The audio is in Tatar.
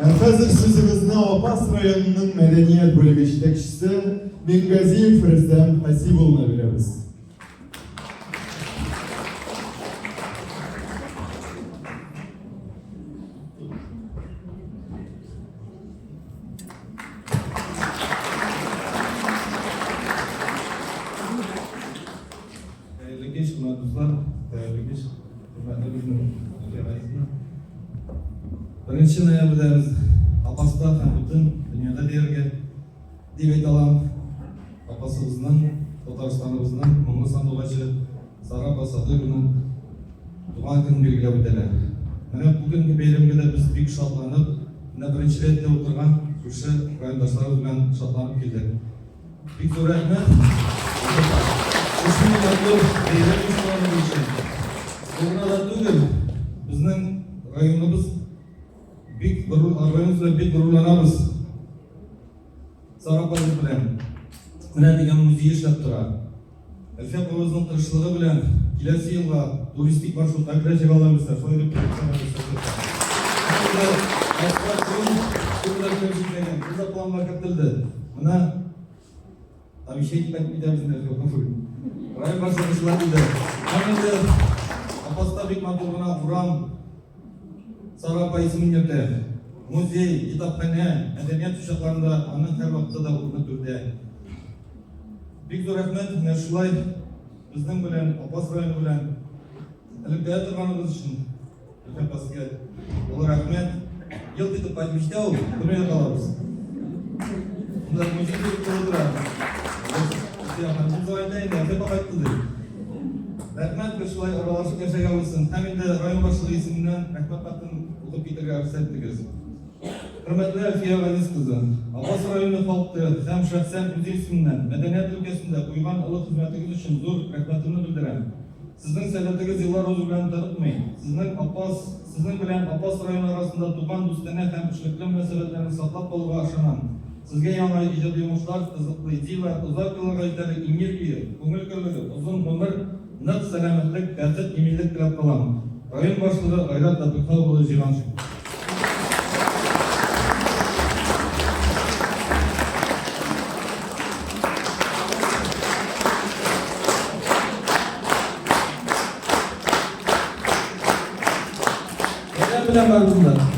Ә хәзер сүзебезне Апас районының мәдәният бүлеге җитәкчесе Мингазиев Рөстәм Хәсип улына бирәбез. Хәерле кич, хөрмәтле дуслар, хәерле кич, хөрмәтле безнең җәмәгатьне. Беренче ноябрьдә без Апаста һәм бөтен дөньяда дияргә дип әйтә алам. Апасыбызның, Татарстаныбызның моңлы сандугачы Сара апа Садыйкованың туган көнен билгеләп үтәләр. Менә бүгенге бәйрәмгә дә без бик шатланып, менә беренче рәттә утырган күрше райондашларыбыз белән шатланып килдек. Бик зур рәхмәт. Шушындый матур бәйрәм оештырганыгыз өчен. Бу гына да түгел, безнең районыбыз бик районыбыз белән бик горурланабыз. Сара апабыз белән. Менә дигән музей эшләп тора. Әлфия апабызның тырышлыгы белән киләсе елга туристик маршрутка керәчәк Алла бирсә, шулай дип Бу да планга кертелде. Менә обещать итәбез инде Әлфия апа. Район башлыгы шулай диде. Һәм инде Апаста бик матур гына урам Сара апа исемен йөртә. Музей, китапханә, мәдәният учакларында аның һәрвакытта да урыны түрдә. Бик зур рәхмәт, менә шулай безнең белән, Апас районы белән элемтәдә торганыгыз өчен. Әлфия апа, сезгә олы рәхмәт. Елт итеп кайтып җитә ул, күрми дә калабыз. Монда музей директоры утыра. Әлфия ханым үзе әйтә инде, Әлфия апа кайтты ди. Рәхмәт, без шулай аралашып яшәргә булсын. Һәм инде район башлыгы исеменнән рәхмәт хатын укып китәргә рөхсәт итегез. Хөрмәтле Әлфия Газиз кызы, Апас районы халкы һәм шәхсән үзе исеменнән мәдәният өлкәсендә куйган олы хезмәтегез өчен зур рәхмәтемне белдерәм. Сезнең сәләтегез еллар узу белән тыныкмый. Сезнең Апас, сезнең белән Апас районы арасында туган дустанә һәм эшлекле мөнәсәбәтләрне саклап калуга ышанам. Сезгә яңа иҗади уңышлар, кызыклы идеяләр, озак елларга җитәрлек энергия, күңел көрлеге, озын гомер, Нык сәламәтлек, бәхет, иминлек теләп калам. Район башлыгы Айрат Габделхак улы Җиһаншин. Бәйрәм белән барысын да!